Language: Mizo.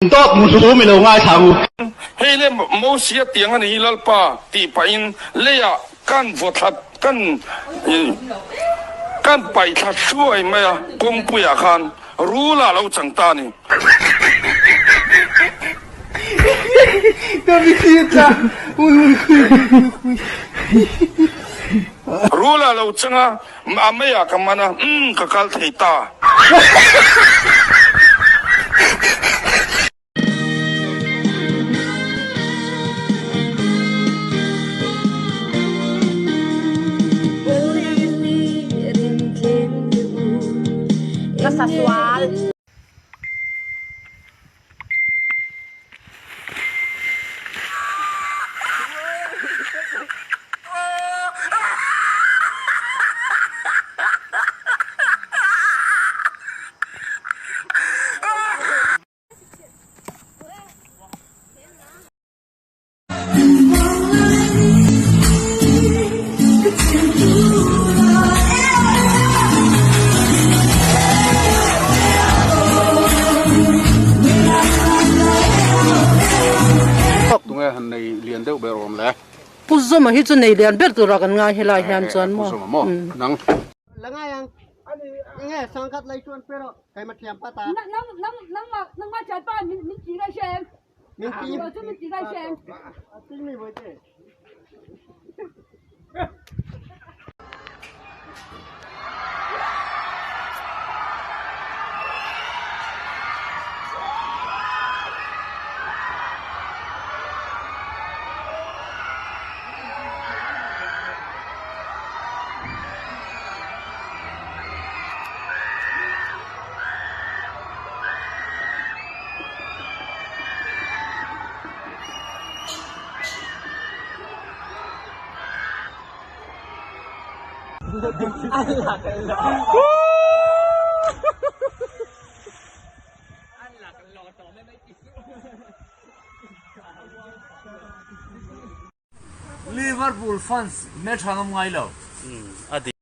Dawt muhlum i lo ngaithla ang u. Hei le Mosia tiang a ni hi Lalpa tih pahin leiah kan vaw thla kan kan paih thla hruai mai a, kawngpuiah khan rul a lo chang ta a ni. Rul a lo chang a, A meiah ka man a, umm ka kal thei ta. Ka sa sual. Tunge han nei lian deuh ber awm le. Pu Zuma hi chu nei lian ber tura kan ngai helai hian chuan maw. Pu Zuma maw nang. Langai ang nge sangkhat lai chuan pero keima thiam pa ta. Nang nang nangmah nangmah thian pa min min ti ngai hria em? Min ti. Chu min ti ngai hria em? Ting mi voi te. Liverpool fans hmeltha an awm ngai lo. A dik.